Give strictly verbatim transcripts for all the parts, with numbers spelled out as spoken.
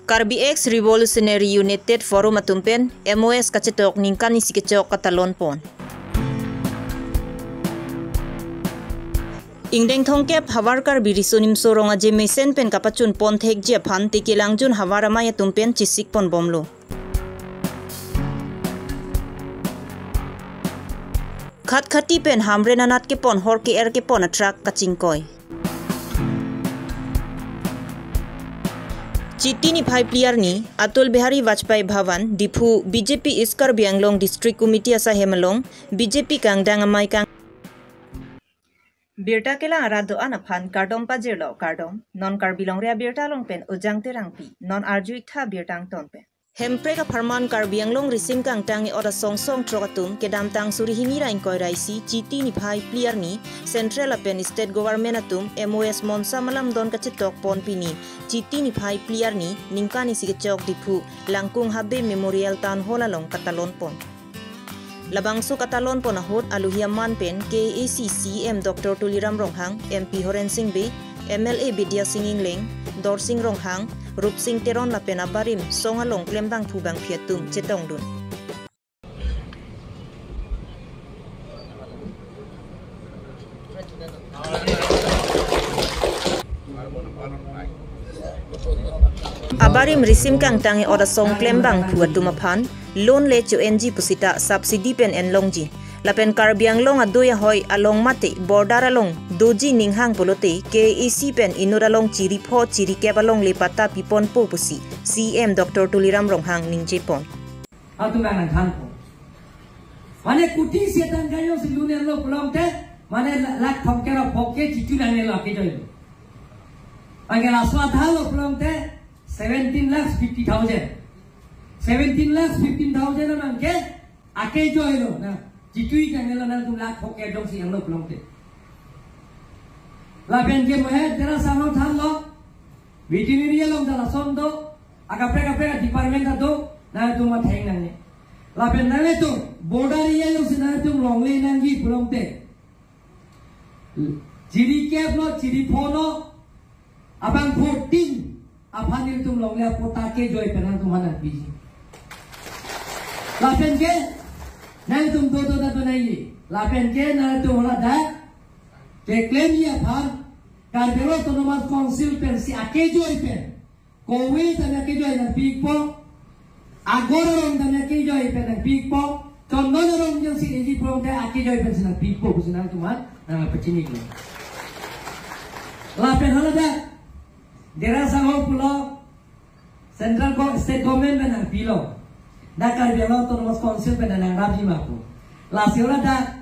Karbi Ex Revolutionary United Forum atum pen M O S kachetok ningkan isi kechok katalon pon. Ingdeng thomkep havar Karbi Riso Nimso Rong Aje mesen pen kapachun pon thekji aphan Tekelangjun havar amei atum pen chesik pon bomlo. Khatkhati pen Hamren anat kepon hor ke-er kepon a-truck kachingkoi. Chiti niphai phli arni, Atal Bihari Vajpayee Bhavan, Diphu, B J P East Karbi Anglong District Committee asahem along, B J P kangdang amei kang. Birta kelang arat do-an aphan kardom pajirlo kardom, non Karbi Longri Abirta along pen Ujang Terangpi, non arju-ik tha birta angton pen. Hemprek apharman Karbi Anglong risim kangtang e-ot asong song throk atum kedamtang suri hini ra ingkoi ra isi Chiti niphai phli arni Central lapen State Government atum M O S monsa malam don kachetok pon pini Chiti niphai phli arni ningkan isi kechok Diphu Langkung Habe Memorial Town Hall along katalon pon. Labangso katalon pon ahut alohi aman pen K A A C C E M Doctor Tuliram Ronghang, M P Horen Sing Bey, M L A Bidya Sing Engleng, Dorsing Ronghang, Rupsing Teron lapen abarim song along klembangphu bangphi atum chetongdun. Abarim risim kangtang e-ot asong klembangphu atum aphan loan le cho-enji pusita subsidy pen enlongji. Lapen Karbi Anglong adui ahoi along mate border along doji ninghang pulote K A A C pen inut along chiri pho chiri kep along le patta piponpo pusi C E M Doctor Tuliram Ronghang ningje pon. Atum nang nangthanpo. Mane kuti setan kayo si loan enlo pulote, mane la-, lakh thomkep ra phongo ke chitu nangnelo akejoilo. Anke laso adha lo pulote, seventeen lakhs fifty thousand. Seventeen lakhs fifteen thousand anke akejoilo na. Chitui nangnelo nangtum lakh phongo ke jongsi enlo pulote. Lapen ke mohe tera sama thanlo. Veterinary along ta lason do, akaprek kaprek department ta do, nangtum atheng nangne. Lapen nangtum border area along si nangtum longle nangji pulote. Chiri kep lo, chiri pho lo, abang fourteen, aphan nelitum longle apatta kejoi pen nangtum aphan nangpiji. Lapen ke, nangtum do do ta do nangji. Lapen ke nangtum ladak, keklemji aphan, Karbi Anglong Autonomous Council pensi akejoi pen. Kowai ta nangkejoi nangpikpo. Agor arong ta nangkejoi pen nangpikpo. Chondon arong jongsi eji pulote akejoi pensi nangpikpo pusi nangtum aphan nangpachiniklo. Lapen haladak. Dera sangho pulo. Central Go-, State Government pen nangpilo. Dak Karbi Anglong Autonomous Council pen nangrapji ma pu. Lasi haladak.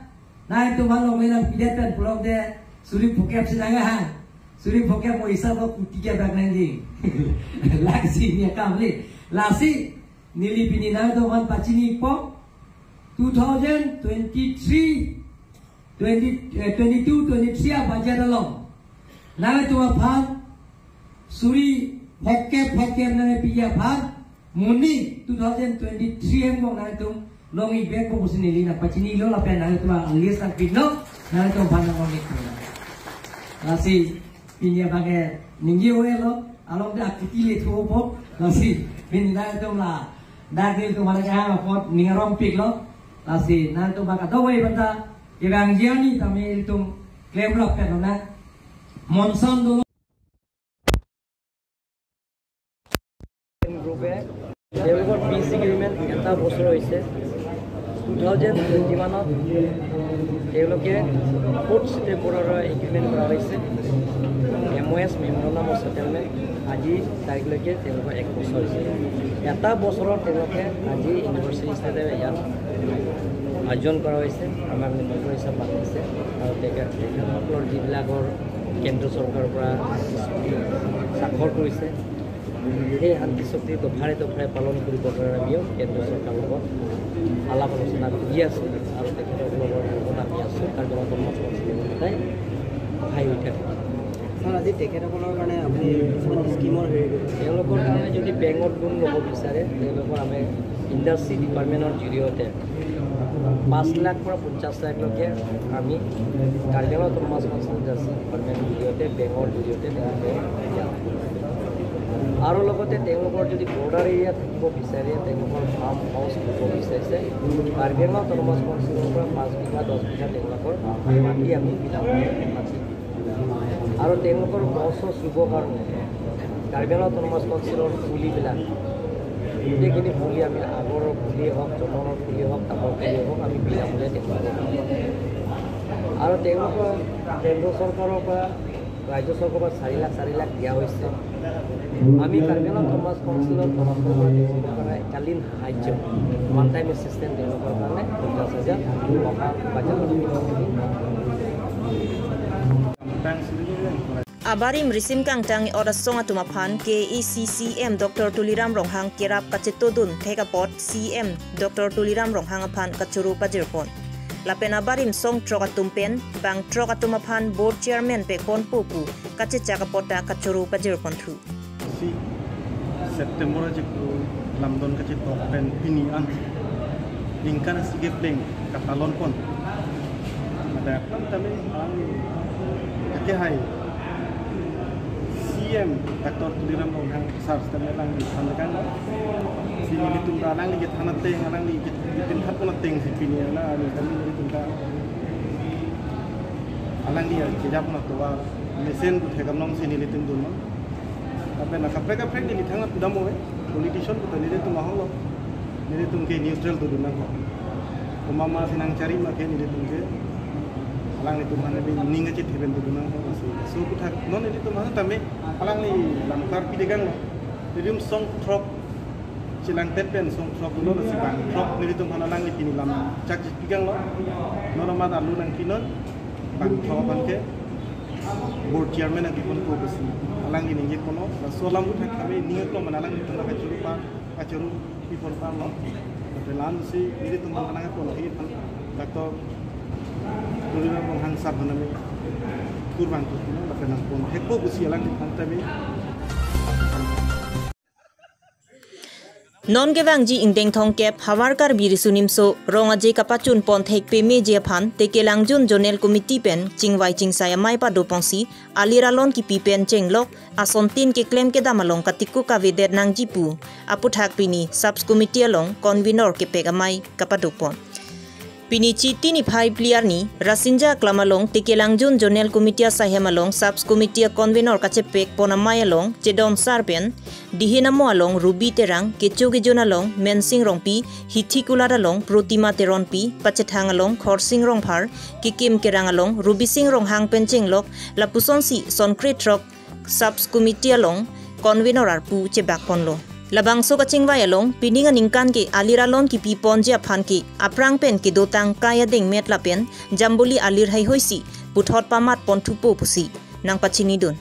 Nangtum aphan longle nangpidet pen pulote suri phokep si nanghang. Suri phokep mo isa ko kuti kep dak nangji. Lasi ni akam le. Lasi neli pini nangtum aphan pachinikpo. Two thousand twenty-three, twenty, eh, twenty-two, twenty-three a budget along. Nangtum aphan suri phokep phokep nangpiji aphan. Monit two thousand twenty-three angbong nangtum long-ik vekpo pusi neli nangpachinilo lapen nangtum a-list nangpilo, nangtum aphan nang-ong-ikpo. Lasi pini abangke ningje ove lo, along de akiti le thupo, lasi pini nangtum ladak nelitum aphan nang-ong apot ning arongpiklo, lasi nangtum abang kadokave aphanta kevangji arni tame nelitum klemlo pen lo na monson dolo. গ্ৰুপে তেওঁলোকৰ pitch agreement এটা বছৰ হৈছে। Two thousand twenty ওৱানত তেওঁলোকে ফ'ৰ্থ ছেপ্টেম্বৰৰ এগ্ৰিমেণ্ট কৰা হৈছে। এম অ' এছ, মেমৰেণ্ডাম অফ ছেটেলমেণ্ট, আজি তাৰিখলৈকে তেওঁলোকৰ এক বছৰ হৈছে। এটা বছৰত তেওঁলোকে আজি এনিভাৰ্চাৰী হিচাপে ইয়াত আয়োজন কৰা হৈছে, আমাক নিমন্ত্ৰণ হিচাপে মাতিছে আৰু তেখেত, তেখেতসকলৰ যিবিলাকৰ কেন্দ্ৰ চৰকাৰৰ পৰা স্বাক্ষৰ কৰিছে, সেই শান্তি চুক্তি দফাৰে দফাৰে পালন কৰিবৰ কাৰণে আমিও কেন্দ্ৰ চৰকাৰৰ লগত আলাপ আলোচনা কৰি আছোঁ আৰু তেখেতসকলৰ লগত আমি আছোঁ। কাৰ্বি আংলং অট'নমাছ কাউন্সিলৰ গোটেই সহায় হৈ থাকে। ছাৰ, আজি তেখেতসকলৰ কাৰণে আপুনি কিছুমান স্কিমৰ হেৰি কৰিব? তেওঁলোকৰ কাৰণে যদি বেংকত লোন ল'ব বিচাৰে, তেওঁলোকৰ আমি ইণ্ডাষ্ট্ৰী ডিপাৰ্টমেণ্টৰ জৰিয়তে পাঁচ লাখ পৰা পঞ্চাছ লাখলৈকে আমি কাৰ্বি আংলং অট'নমাছ কাউন্সিল ইণ্ডাষ্ট্ৰী ডিপাৰ্টমেণ্টৰ জৰিয়তে, বেংকৰ জৰিয়তে তেওঁলোকে দিয়া হয়। আৰু লগতে তেওঁলোকৰ যদি বৰ্ডাৰ এৰিয়া থাকিব বিচাৰে, তেওঁলোকৰ ফাৰ্ম হাউচ দিব বিচাৰিছে, কাৰ্বি আংলং অট'নমাছ কাউন্সিলৰ পৰা পাঁচ বিঘা, দহ বিঘা তেওঁলোকৰ মাটি আমি বিলাম বুলি মাটি দিম। আৰু তেওঁলোকৰ গছ চছ ৰুবৰ কাৰণে কাৰ্বি আংলং অট'নমাছ কাউন্সিলৰ পুলিবিলাক, গোটেইখিনি পুলি আমি আগৰ পুলিয়ে হওক, জনৰ পুলিয়ে হওক, টাবৰ পুলিয়ে হওক, আমি বিলাম বুলিয়ে তেওঁলোকক কওঁ। আৰু তেওঁলোকৰ কেন্দ্ৰ চৰকাৰৰ পৰা, ৰাজ্য চৰকাৰৰ পৰা চাৰি লাখ, চাৰি লাখ দিয়া হৈছে। আমি কাৰ্বি আংলং অট'নমাছ কাউন্সিলৰ তৰফৰ পৰা তেওঁলোকৰ কাৰণে একালীন সাহায্য, ওৱান টাইম এছিষ্টেণ্ট তেওঁলোকৰ কাৰণে পঞ্চাছ হাজাৰ টকা বাজেটত আমি দিম। Abarim risim kangtang ot asong atum aphan K A A C C E M Doctor Tuliram Ronghang kerap kachetodun thek apot C E M Doctor Tuliram Ronghang aphan kachoro pajirpon. Lapen abarim song throk atum pen bang throk atum aphan board chairman pekponpo pu kachechak apot ta kachoro pajirponthu. Si September aji pu lamdon kachetok pen pini an ningkan isi kepleng katalonpon. Ada aplam tame ang ake hai C E M Doctor Tuliram Ronghang sir tame alangli than kang. Si nelitum ta alangli kethan ateng, alangli kepinthapon ateng si pini ana ani tame nelitum ta alangli kejapon atovar mesen pu thekam nong si nelitum dun. Tapi na kaprek kaprek neli thangnat pudam oi, politician puta nelitum ahong lo. Nelitum ke neutral dodun nangkok. Komat ma si nangchari ma ke nelitum ke alanglitum aphan neli ning kachetheben dodun nangkok si. So puthak non nelitum aphan tame alangli lamkar pidekang lo. Nelitum song throk chelangdet pen song throk lo si bang throk nelitum aphan alangli pini lam chak chipikang lo. Non amat alu nangpinon bang throk aphan ke board chairman nangpiponpo pusi alangli ningjeponlo. Laso alam puthak tame ning aklo mana alanglitum kachoro pa, kachoro pipon parlo. Tapi lan si nelitum aphan nangpon hi aphan Doctor Tuliram Ronghang sir aphan tame kurvangthu, tapi nangpon thekpo pusi alangli aphan tame. Non kevangji ingdeng thomkep Havar Karbi Riso Nimso Rong Aje kapachunpon thek pemeji aphan Tekelangjun Zonal Committee pen chingvai chingsai amei padoponsi alir alon kipi pen chenglok asontin keklem kedam along katiku kavedet nangji pu aputhak pini Sub Committee along convenor kepek amei kapadopon. Pini Chiti niphai phli arni Rasinja Aklam along Tekelangjun Zonal Committee asaihem along Sub Committee convenor kachepekpon amei along Chedon Sar pen Dihin Amo along Ruby Terang, Kecho Kejun along Mensing Rongpi, Hithi Kulat along Protima Teronpi, Pachethang along Khorsing Rongphar, Kekim Kerang along Ruby Sing Ronghang pen chenglok lapusonsi sonkre throk Sub Committee along convenor arpu chebakponlo. Labangso kachingvai along pining aningkan ke alir alon kipiponji aphan ke aphrang pen kedotang kai adengmet lapen jamboli alir haihoisi puthot pamatponthupo pusi nangpachinidun.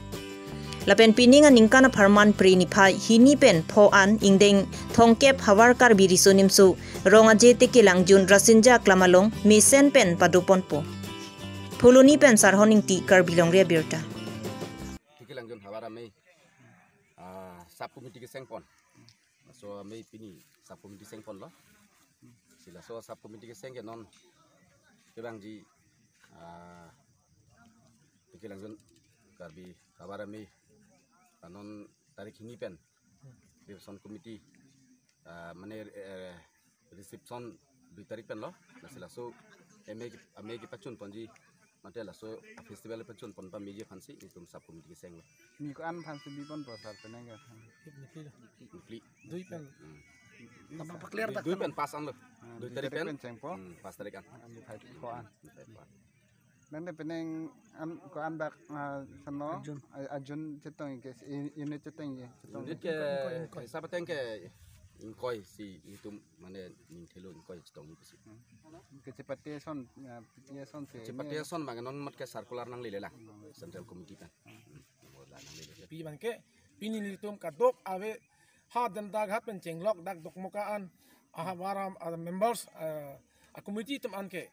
Lapen pining aningkan apharman Phre niphai hini pen pho an ingdeng thomkep Havar Karbi Riso Nimso Rong Aje Tekelangjun Rasinja Aklam along mesen pen padoponpo. Phuloni pen Sarhon Ingti, Karbi Longri Abirta. Tekelangjun Havar amei, ah, Sub Committee kesengpon. Laso amei pini Sub Committee sengponlo. Si laso Sub Committee keseng ke non kevangji, ah, Tekelangjun Karbi Havar amei, ah, non tarik hini pen Reception Committee, ah, mane, eh, reception dui tarik penlo. Lasi laso amei, amei kepachunponji mate laso festival pachunpon pameji aphansi itum Sub Committee kesenglo. Ni ko-an aphansi biponpo sir penang ke? Nihli. Dui pen. Hmm. Napa pa-clear tak? Dui pen pas an lo. Ah, dui tarik pen chengpo. Hmm, pas tarik an. Ah, dui tarik ko-an. Dui tarik ko-an. Nang de penang an ko-an dak, ah, sano? Arjun. Ah, Arjun chetong ke, i-, unit chetong ke, chetong. Unit ke, ingkoi, ingkoi. Sa pateng ke ingkoi si itum mane ningthelo ingkoi chetong ni si. Hmm. Ke chepate ason, ah, chepate ason si. Chepate ason bang non mat ke circular nanglele lang. Hmm. Central Committee kan. Hmm. Hmm. Nanglele. Pi bang ke pini nelitum kadokave ha dan dak hat pen chenglok dak Dokmoka an, aha, Havar, ah, members, ah, a committee atum an ke,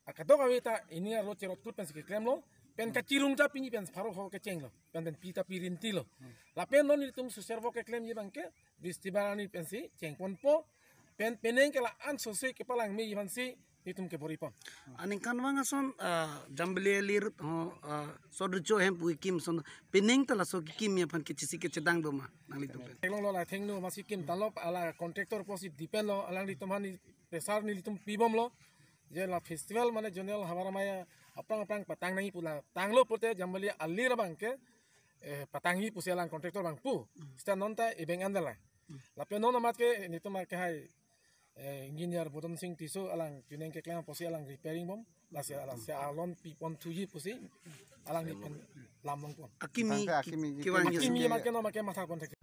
ah, kadokave ta ini arlo cherot kut pensi keklemlo, pen kachirung ta pini pen pharo ho kechenglo, pen pen pi ta pi rintilo. Hmm. Lapen non nelitum social work keklemji bang ke festival arni pensi chengponpo, pen penang ke la-an sose kepalangmeji aphansi Itum ke bor-ipon. Aningkanvang ason, ah, Jambili Ali rut ho, ah, sodricho hem pu kikim ason, pining ta laso kikim aphan kechisi kechedang do ma nanglitum pen? Theklonglo, la thengno masi kim tanglo, ala contractor pusi depend lo, alanglitum aphan pressure nelitum pibomlo. Je la festival mane zonal havar amei aphrang aphrang patang nangji pu la tanglo pulote Jambili Ali abang ke, eh, patangji pusi alang contractor abang pu. Seta non ta ebeng an dala. Lapen non amat ke nelitum ke hai, eh, engineer Budon Sing Tisso alang pining keklem pusi alang repairing bom. Lasi, lasi alon pipon thuji pusi alanglitum lam longpon. Akimi, tangka ki-, akimi, kiwan akimi, akimi, akimi, make no make matha pon thek.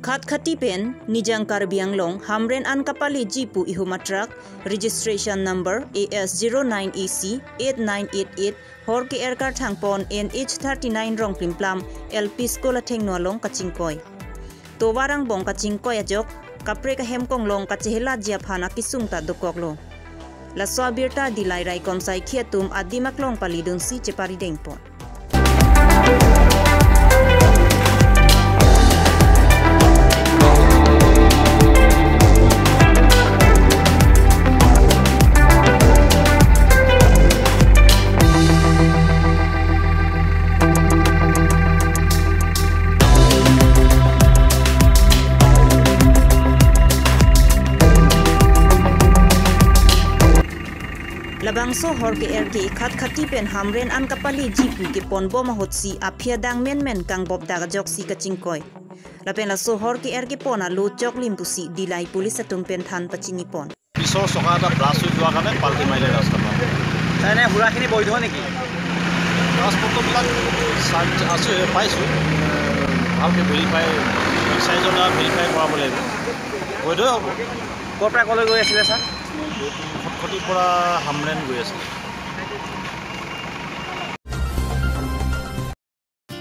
Khatkhati pen Nijang Karbi Anglong Hamren an kapaleji pu ihum atruck registration number A S zero nine A C eight nine eight eight hor ke-er karthang pon N H thirty nine Rongplimplam L P School athengno along kachingkoi. Tovar angbong kachingkoi ajok, kaprek ahem konglong kachehelaji aphan akesung ta dokoklo. Laso abirta Dillai Raikom Saikhi atum adim aklong palidunsi cheparidengpon. Labangso hor ke-er ke Khatkhati pen Hamren an kapaleji pu keponbom ahutsi aphi adang menmen kangbop dak ajoksi kachingkoi. Lapen laso hor ke-er kepon alo choklim pusi Dillai police atum pen than pachinipon. পিছৰ চকা এটা ব্লাষ্ট হৈ যোৱাৰ কাৰণে পাল্টি মাৰিলে ৰাস্তাটো। তাৰমানে সুৰাখিনি বৈধ নেকি? কাগজ পত্ৰবিলাক চাৰ্চ আছে, পাইছোঁ। ভালকৈ ভেৰিফাই, চাৰিজনা ভেৰিফাই কৰাব লাগিব। বৈধই হ'ব। ক'ৰ পৰা ক'লৈ গৈ আছিলে, ছাৰ? এইটো খটখটিৰ পৰা হামৰেণ গৈ আছিলে।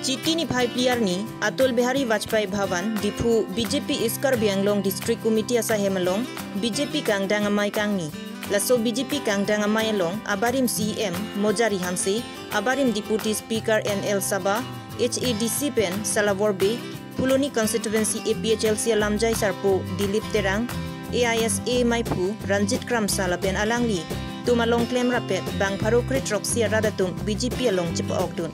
Chiti niphai phli arni, Atal Bihari Vajpayee Bhavan, Diphu, B J P East Karbi Anglong District Committee asahem along, B J P kangdang amei kangni. Laso B J P kangdang amei along, abarim C E M, Mojari Hanse, abarim Deputy Speaker N L Saba, H A D C pen, Salawar Bey, Phuloni Constituency A P H L C alamjai sarpo Dilip Terang, A I S A meiphu Ranjit Kramsa lapen alanglitum along klemrappet bang pharo kre throksi arat atum B J P along chepa-okdun.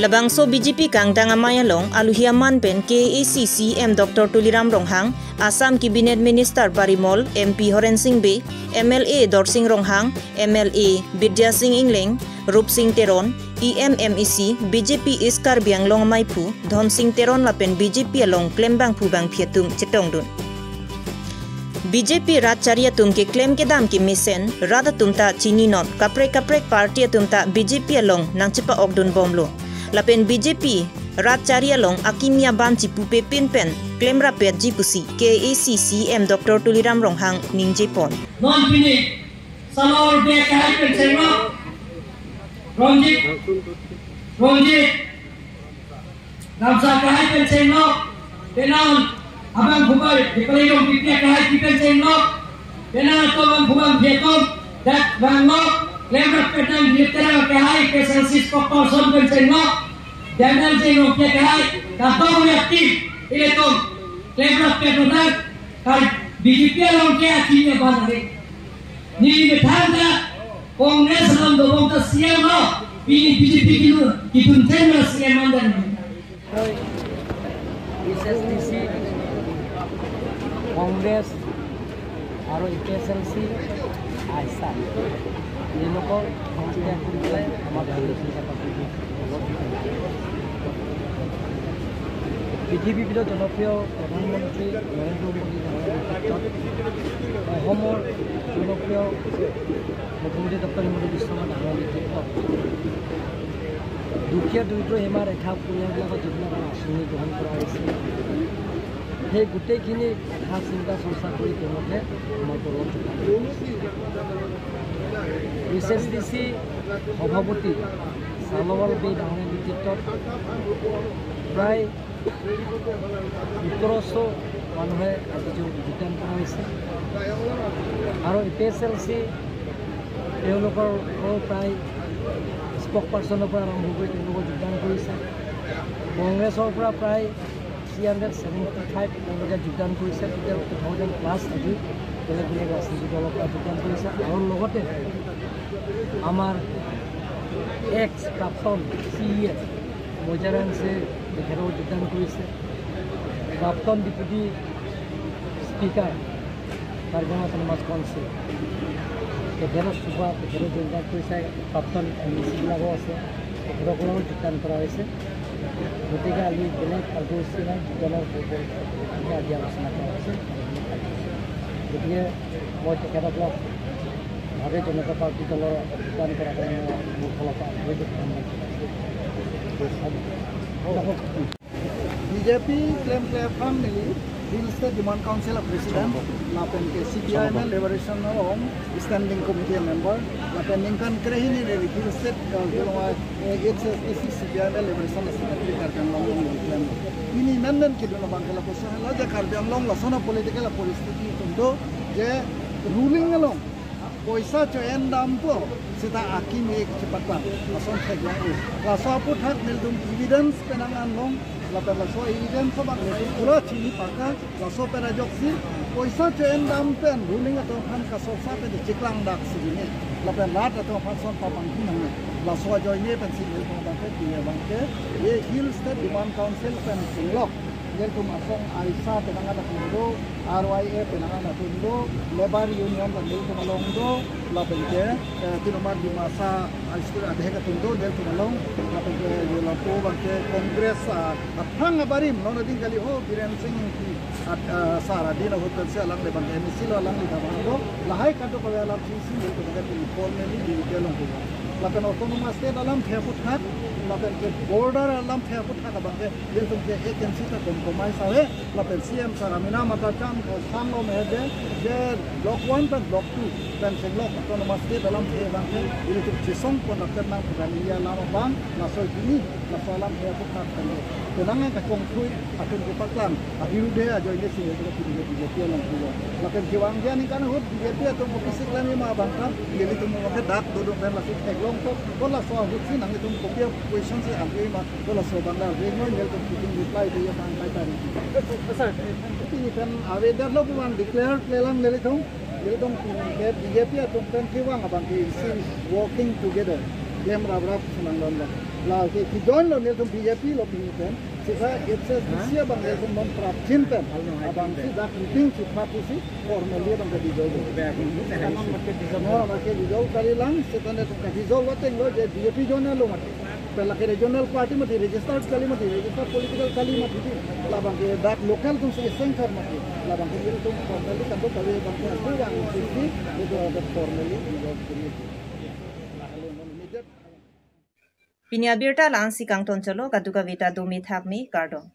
Labangso B J P kangdang amei along aluhi aman pen K A A C C E M Doctor Tuliram Ronghang, Assam Cabinet Minister Parimol, M P Horen Sing Bey, M L A Dorsing Ronghang, M L A Bidya Sing Engleng, Rup Sing Teron, E M, M A C, B J P East Karbi Anglong ameiphu Dhon Sing Teron lapen B J P along klembangphu bangphi atum chetongdun. B J P rat chari atum keklem kedam kemesen, rat atum ta chininon, kaprek kaprek party atum ta B J P along nangchepa-okdunbomlo. Lapen B J P rat chari along akimi aban chipupepin pen klemrappetji pusi K A A C C E M Doctor Tuliram Ronghang ningjepon. Non pini Salawar Bey akehai pen chenglo. Ranjit, Ranjit Kramsa akehai pen chenglo. Penang abangphu bai, di Palirong P P akehai pen chenglo. Penang atum abangphu bangphi atum, dak vanglo, klemrappet nang Dilip Terang akehai, K S L C spokesperson pen chenglo. Daniel Jengong akehai, kadokave atum, ilitum klemrappet nang, kar B J P along ke akimi aban ave. Neli methang ta Congress along dobom ta C E M lo, pini B J P kinu, kidun thenglo C E M an dan. H A D C, Congress, আৰু A P H L C, আইছা। এই লোকৰ সংস্থাই কৰি পেলাই আমাৰ দলটোৱে চিন্তা পাতিব। পৃথিৱীৰ ভিতৰত জনপ্ৰিয় প্ৰধানমন্ত্ৰী নৰেন্দ্ৰ মোদী ডাঙৰীয়াৰ নেতৃত্বত অসমৰ জনপ্ৰিয় মুখ্যমন্ত্ৰী ডক্টৰ হিমন্ত বিশ্ব শৰ্মা ডাঙৰীয়াৰ নেতৃত্বত দুখীয়া দৰিদ্ৰ সীমা ৰেখা পৰিয়ালবিলাকত যিবিলাক আঁচনি গ্ৰহণ কৰা হৈছে, সেই গোটেইখিনি কথা চিন্তা চৰ্চা কৰি তেওঁলোকে আমাৰ দলত যোগদান কৰিছে। H A D C সভাপতি চালৱাল বি ডাঙৰীয়াৰ নেতৃত্বত প্ৰায় সোতৰশ মানুহে আজি যোগ-, যোগদান কৰা হৈছে। আৰু এ পি এইচ এল চি তেওঁলোকৰো প্ৰায় স্পক পাৰ্চনৰ পৰা আৰম্ভ কৰি তেওঁলোকৰ যোগদান কৰিছে। কংগ্ৰেছৰ পৰা প্ৰায় থ্ৰী হাণ্ড্ৰেড ছেভেণ্টি ফাইভ তেওঁলোকে যোগদান কৰিছে, টোটেল টু থাউজেণ্ড প্লাছ আজি বেলেগ বেলেগ ৰাজনৈতিক দলৰ পৰা যোগদান কৰিছে। আৰু লগতে আমাৰ এক্স প্ৰাক্তন চি ই এ মৌজাৰাংচে তেখেতেও যোগদান কৰিছে। প্ৰাক্তন deputy speaker Karbi Anglong autonomous council তেখেতৰ চুবা তেখেতেও যোগদান কৰিছে, প্ৰাক্তন এম ডি চিবিলাকো আছে, তেখেতসকলৰো যোগদান কৰা হৈছে। গতিকে আজি বেলেগ কাৰ্যসূচী নাই, যোগদানৰ ওপৰত আজি আলোচনা কৰা হৈছে। গতিকে মই তেখেতসকলক ভাৰতীয় জনতা পাৰ্টি দলৰ যোগদান কৰাৰ কাৰণে মই মোৰ ফালৰ পৰা আন্তৰিক ধন্যবাদ জনাইছোঁ। BJP claim claim neli Hill State Demand Council a President, lapen ke C P I M L Liberation along Standing Committee member, lapen ningkan krehini neli Hill State, eh, H S D C C P I M L Liberation Secretary Karbi Anglong along neli claim. Pini menmen kedun abang ke lapuson lo je Karbi Anglong lason a political a poristiti atum do je ruling along poisa cho-en dampo seta akimi kepatang lason theklong. Laso aphuthak nelitum evidence penang anlong, lapen laso evidence abang nelitum pura chini paka, laso pen ajoksi poisa cho-en dam pen ruling atum aphan kasorsa pen chiklang dak si ini, lapen rat atum aphan son papang hinang. Laso ajoine pensi nelitum abang ke, abang ke, ye Hill State Demand Council pen singlok nelitum asong AISA penang atum do, R Y A penang atum do, Labour Union pen nelitum along do, lapen ke, eh, Tunoma Dimasa High School adhek atum do, nelitum along, lapen ke yo lapu abang ke Congress, ah, aphrang abarim, non ading kali ho, Biren Singh Engti, at, ah, sar adin ahut pensi alangli abang ke M A C lo, alangli ta abang do, lahai kadokave alam sisi nelitum ke informally di ke along ko. Lapen Autonomous State alamthe aphuthak, lapen ke border alamthe aphuthak abang ke nelitum ke agency ta compromise ave, lapen C M sir amena matha cham, eh, sang lo me de, je Block one pen Block two pen singlok Autonomous State alamthe abang ke nelitum chesong pon lapen nang program India alam abang, laso pini, laso alamthe aphuthak pen de. Penang kachongthui atum kepaklang, abirude ajoine si nelitum ke B J P along pulo. Lapen kevangji aningkan ahut B J P atum kopisi klem ma abang ta, nelitum abang ke dak dodok pen lasi theklong ko, ko laso ahut si nanglitum kopi a question si arjui ma, ko laso abang la arjui ma, nelitum kiting reply de abang kai tari. Sir, pini pen avedar lo puan declare klelang nelitum, nelitum ke B J P atum pen kevang abang ke isi working together, klem rap rap senang don lo. La ke kijoin lo nelitum B J P lo pini pen, sisa H S D C abang nelitum non prapjin pen, abang si dak meeting si prap si formally abang ke dissolve. No, abang ke dissolve kali lang, seta nelitum ke dissolve ateng lo je B J P join lo mati. Pen lake regional party mati, registered kali mati, registered political kali mati di. Labang ke dak local atum si sengkar mati. Labang ke nelitum formally kadokave abang ke aku yang sisi itu ada formally involved kali. Pini abirta la-an si kangton cholo, kadokave ta dome thakme, kardom.